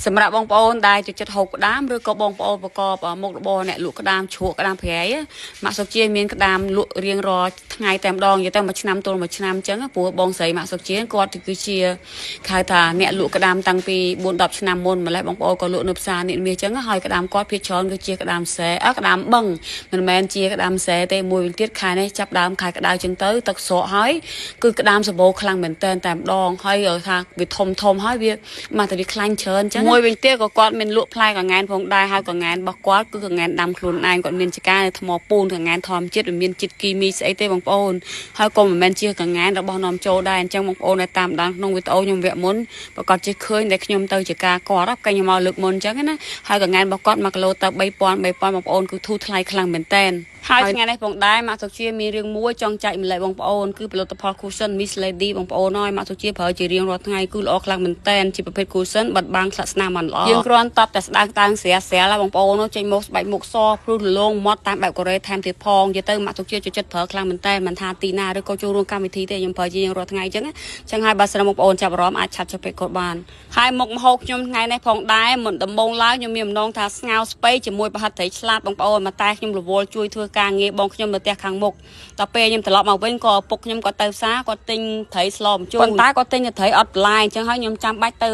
សម្រាប់បងប្អូនដែលចូលចិត្តហូបក្តាមឬក៏បងប្អូនប្រកបមុខរបរអ្នកលក់ក្តាមជ្រក់ក្តាមប្រៃម៉ាក់សុកជាមានក្តាមលក់រៀងរាល់ថ្ងៃតែម្ដងនិយាយទៅមួយឆ្នាំទល់មួយឆ្នាំអញ្ចឹងព្រោះបងស្រីម៉ាក់សុកជាគាត់គឺជាគេហៅថាអ្នកលក់ក្តាមតាំងពី4 10ឆ្នាំមុនម្ល៉េះបងប្អូនក៏លក់នៅផ្សារនេះមាសអញ្ចឹងហើយក្តាមគាត់ភាគច្រើនគឺជាក្តាមស្រែអក្តាមបឹងមិនមែនជាក្តាមស្រែទេមួយវិញទៀតខែនេះចាប់ដើមខែក្តៅអញ្ចឹងទៅទឹកស្រកហើយគឺក្តាមសម្បូរខ្លាំងមែនតែនតែម្ដងហើយថាវាធំធំហើយវាមកតែវាខ្លាញ់ច្រើនអញ្ចឹងមួយវិញទៀតក៏គាត់មានលក់ផ្លែកង្កែនផងដែរហើយកង្កែនរបស់គាត់គឺកង្កែនដាំខ្លួនឯងគាត់មានចការនៅថ្មពូនកង្កែនធម្មជាតិមិនមានជាតិគីមីស្អីទេបងប្អូនហើយក៏មិនមែនជាកង្កែនរបស់នាំចូលដែរអញ្ចឹងបងប្អូនដែលតាមដានក្នុងវីដេអូខ្ញុំវគ្គមុនប្រកាសជាឃើញដែលខ្ញុំទៅចការគាត់កែខ្ញុំមកលើកមុនអញ្ចឹងណាហើយកង្កែនរបស់គាត់1គីឡូទៅ3000 3000បងប្អូនគឺធូរថ្លៃខ្លាំងមែនតើហើយថ្ងៃនេះផងដែរម៉ាក់សុជាមានរឿងមួយចង់ចែកម្លែកបងប្អូនគឺផលិតផល Cushion Miss Lady បងប្អូនហើយម៉ាក់សុជាប្រើជារៀងរាល់ថ្ងៃគឺល្អខ្លាំងមែនតែនជាប្រភេទ Cushion បិទបាំងស្លាកស្នាមបានល្អយើងគ្រាន់តបតែស្ដើងតាំងស្រាស្រាលបងប្អូនចេញមកស្បែកមុខសព្រោះរលោងមាត់តាមបែបកូរ៉េថែមទៀតផងនិយាយទៅម៉ាក់សុជាចូលចិត្តប្រើខ្លាំងមែនតែនមិនថាទីណាឬក៏ចូលរួមកម្មវិធីទេខ្ញុំប្រើជារៀងរាល់ថ្ងៃអញ្ចឹងអញ្ចឹងហើយបើសិនបងប្អូនចាប់អារម្មណ៍អាចឆាត់ចុះពេកគាត់បានហើយមុខម្ហូបខ្ញុំថ្ងៃនេះផងដែរមុនដំបូងឡើយខ្ញុំមានបំណងថាស្ងោរស្ពៃជាមួយប្រហិតត្រីឆ្លាតបងប្អូនមកតែខ្ញុំរវល់ជួយធ្វើការងារបងខ្ញុំនៅផ្ទះខាងមុខដល់ពេលខ្ញុំត្រឡប់មកវិញក៏ឪពុកខ្ញុំក៏ទៅផ្សារគាត់ទិញត្រីស្លម្ជូរប៉ុន្តែគាត់ទិញតែត្រីអត់បន្លែអញ្ចឹងហើយខ្ញុំចាំបាច់ទៅ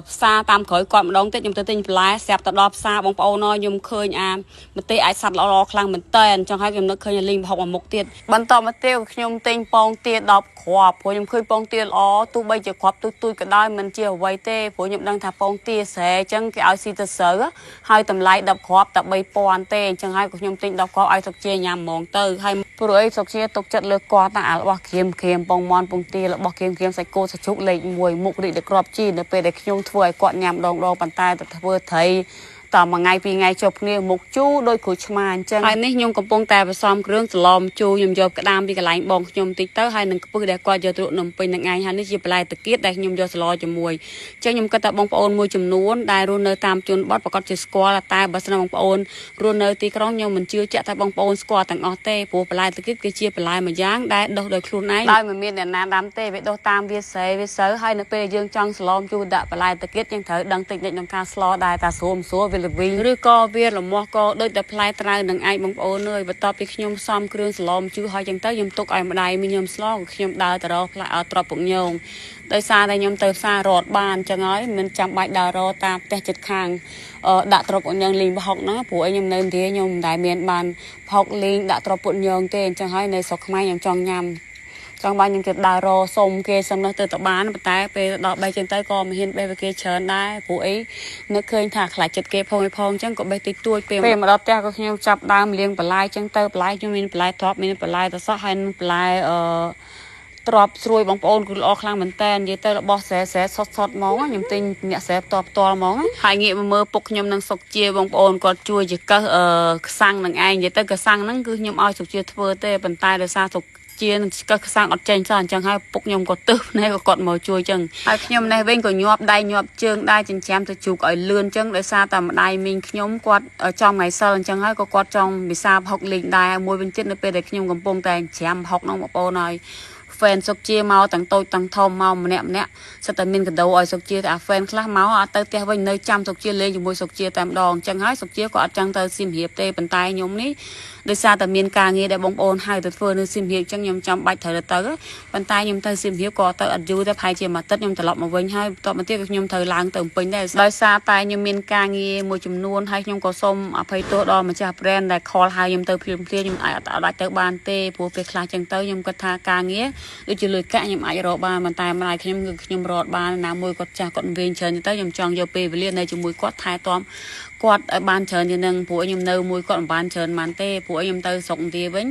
ផ្សារតាមក្រោយគាត់ម្ដងទៀតខ្ញុំទៅទិញបន្លែស្រាប់ទៅដល់ផ្សារបងប្អូនអើយខ្ញុំឃើញអាម្ទេសអាចសัตว์ល្អៗខ្លាំងមែនតើអញ្ចឹងហើយខ្ញុំនឹកឃើញលីងប្រហុកមួយមុខទៀតបន្តមកទៀតខ្ញុំទិញពងទា10គ្រាប់ព្រោះខ្ញុំឃើញពងទាល្អទោះបីជាគ្រាប់ទូចទូចក៏ដោយមិនជាអ្វីទេព្រោះខ្ញុំដឹងថាពងទាស្រែអញ្ចឹងគេឲ្យស៊ីទៅស្រូវហើយតម្លៃ10គ្រាប់តែ3000ទេអញ្ចឹងហើយក៏ខ្ញុំទិញ10គ្រាប់ឲ្យសុកជាញ៉ាំហ្មងទៅហើយព្រោះអីសុកជាទុកចិត្តលើគាត់ណាអារបស់ក្រៀមក្រៀមពងមន់ពងទារបស់ក្រៀមក្រៀមសាច់គោសាច់ជ្រូកលេខ1មុខរីកដូចគ្រាប់ជីនៅពេលដែលខ្ញុំធ្វើឲ្យគាត់ញ៉ាំដងដងប៉ុន្តែទៅធ្វើត្រីតមួយថ្ងៃពីរថ្ងៃជប់គ្នាមុខជូរដូចក្រូចឆ្មាអញ្ចឹងហើយនេះខ្ញុំកំពុងតែផ្សំគ្រឿងសឡមជូរខ្ញុំយកក្តាមពីកន្លែងបងខ្ញុំតិចទៅហើយនឹងខ្ពឹសដែលគាត់យកទៅលក់នំពេញនឹងឯងហើយនេះជាបន្លែតាគៀតដែលខ្ញុំយកសឡជាមួយអញ្ចឹងខ្ញុំគិតថាបងប្អូនមួយចំនួនដែលរស់នៅតាមជនបទប្រកាសជាស្គាល់តែបើសិនបងប្អូនរស់នៅទីក្រុងខ្ញុំមិនជឿជាក់ថាបងប្អូនស្គាល់ទាំងអស់ទេព្រោះបន្លែតាគៀតគឺជាបន្លែមួយយ៉ាងដែលដុះដោយខ្លួនឯងដោយមិនមានអ្នកណាដាំទេវាដុះតាមវាស្រែវាស្រូវហើយនៅពេលយើងចង់សឡមជូរដាក់បន្លែតាគៀតយើងត្រូវដឹងតិចនិចក្នុងការស្លដែរតាស្រួលមិនស្រួលវាល្វីងឬក៏វាលមាស់ក៏ដូចតែផ្លែត្រាវនឹងឯងបងប្អូនអើយបន្ទាប់ពីខ្ញុំផ្សំគ្រឿងសឡមជូរហើយចឹងទៅខ្ញុំទុកឲ្យម្ដាយមីខ្ញុំស្លក៏ខ្ញុំដើរទៅរកផ្លែទ្របពុកញងដោយសារតែខ្ញុំទៅផ្សាររត់បានចឹងហើយមិនចាំបាច់ដើររកតាមផ្ទះចិត្តខាងដាក់ទ្របពុកញងលីងប្រហុកហ្នឹងព្រោះអីខ្ញុំនៅឥណ្ឌាខ្ញុំមិនដែលមានបានប្រហុកលីងដាក់ទ្របពុកញងទេអញ្ចឹងហើយនៅស្រុកខ្មែរខ្ញុំចង់ញ៉ាំចង់បានខ្ញុំចិត្តដើររសុំគេសុំនោះទៅតបានប៉ុន្តែពេលដល់បេះចឹងទៅក៏មិនហ៊ានបេះវាគេច្រើនដែរព្រោះអីនឹកឃើញថាខ្លាចចិត្តគេផងឯផងចឹងក៏បេះតិចតួចពេលពេលមកដល់ផ្ទះក៏ខ្ញុំចាប់ដើមលាងបន្លែចឹងទៅបន្លែខ្ញុំមានបន្លែទ្រាប់មានបន្លែតសក់ហើយនឹងបន្លែអឺទ្របស្រួយបងប្អូនគឺល្អខ្លាំងមែនតើនិយាយទៅរបស់ស្រែស្រែសុតសុតហ្មងខ្ញុំទិញអ្នកស្រែផ្ទាល់ផ្ទាល់ហ្មងហើយងាកមកមើលពុកខ្ញុំនឹងសុកជាបងប្អូនគាត់ជួយជាកឹះអឺខ្សាំងនឹងឯងនិយាយទៅកសាំងហ្នឹងគឺខ្ញុំឲ្យសុកជាធ្វើទេប៉ុន្តែដោយសារសុកជានឹងស្កឹះខ្សាំងអត់ចេញសោះអញ្ចឹងហើយពុកខ្ញុំក៏ទឹះភ្នែកក៏គាត់មកជួយអញ្ចឹងហើយខ្ញុំនេះវិញក៏ញាប់ដៃញាប់ជើងដែរចិញ្ចាំទៅជូកឲ្យលឿនអញ្ចឹងដោយសារតែម្ដាយមីងខ្ញុំគាត់ចង់ថ្ងៃសិលអញ្ចឹងហើយក៏គាត់ចង់វិសាហុកលេងដែរមួយវិញទៀតនៅពេលដែលខ្ញុំកំពុងតែចិញ្ចាំហុកហ្នឹងបងប្អូនហើយ fan សុកជាមកទាំងតូចទាំងធំមកម្នាក់ម្នាក់សិតតែមានកាដូឲ្យសុកជាតែអា fan ខ្លះមកអត់ទៅផ្ទះវិញនៅចាំសុកជាលេងជាមួយសុកជាតែម្ដងអញ្ចឹងហើយសុកជាក៏អត់ចង់ទៅសៀមរាបទេប៉ុន្តែខ្ញុំនេះដោយសារតែមានការងារដែលបងប្អូនហៅទៅធ្វើនៅសៀមរាបអញ្ចឹងខ្ញុំចាំបាច់ត្រូវទៅប៉ុន្តែខ្ញុំទៅសៀមរាបក៏ទៅអត់យូរទេប្រហែលជាមួយអាទិត្យខ្ញុំត្រឡប់មកវិញហើយបន្ទាប់មកទៀតក៏ខ្ញុំត្រូវឡើងទៅភ្នំពេញដែរដោយសារតែខ្ញុំមានការងារមួយចំនួនហើយខ្ញុំក៏សូមអភ័យទោសដល់ម្ចាស់ brand ដែល call ហៅខ្ញុំទៅភ្លាមៗខ្ញុំអាចអត់អាចទៅបានទេព្រោះពេលខ្លះចឹងទៅខ្ញុំគិតថាការងារដូចជាលុយកាក់ខ្ញុំអាចរកបានប៉ុន្តែម្ដាយខ្ញុំគឺខ្ញុំរត់បានណាមួយគាត់ចាស់គាត់វែងច្រើនទៅខ្ញុំចង់យកពេលវេលានៅជាមួយគាត់ថែទាំគាត់ឲ្យបានច្រើនជាងនឹងព្រោះខ្ញុំនៅមួយគាត់មិនបានច្រើនបានទេព្រោះខ្ញុំទៅស្រុកឥណ្ឌាវិ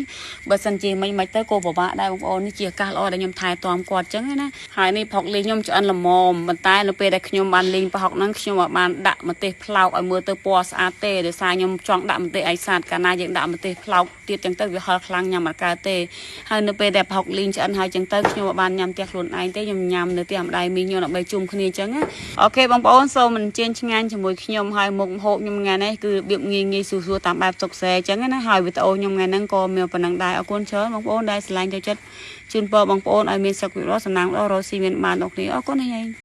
ញបើសិនជាមិនមិនទៅក៏ពិបាកដែរបងប្អូននេះជាឱកាសល្អដែលខ្ញុំថែទាំគាត់ចឹងណាហើយនេះផុកលីងខ្ញុំឆ្អិនល្មមប៉ុន្តែនៅពេលដែលខ្ញុំបានលីងប្រហុកហ្នឹងខ្ញុំអត់បានដាក់ម្ទេសផ្លោកឲ្យមើលទៅពណ៌ស្អាតទេដោយសារខ្ញុំចង់ដាក់ម្ទេសឯសាតកាលណាយើងដាក់ម្ទេសផ្លោកទៀតចឹងទៅវាហឹរខ្លាំងញ៉ាំអត់កើតទេហើយនៅពេលដែលប្រហុកលីងឆ្អិនហើយចឹងទៅខ្ញុំអត់បានញ៉ាំផ្ទះខ្លួនឯងទេខ្ញុំញ៉ាំនៅផ្ទះម្ដាយមីងខ្ញុំដើម្បីជុំគ្នាចឹងណាOK បងប្អូនសូមអញ្ជើញឆ្ងាញ់ជាមួយខ្ញុំហើយមុខម្ហូបខ្ញុំថ្ងៃនេះគឺរបៀបងាយងាយស្រួលៗតាមបែបសុកសែចឹងណាហើយវីដេអូខ្ញុំថ្ងៃហ្នឹងក៏មានប៉ុណ្ណឹងដែរអរគុណច្រើនបងប្អូនដែលស្រឡាញ់ចូលចិត្តជូនពរបងប្អូនឲ្យមានសុខភាពល្អសំណាងល្អរកស៊ីមានបានដល់គ្នាអរគុណហី។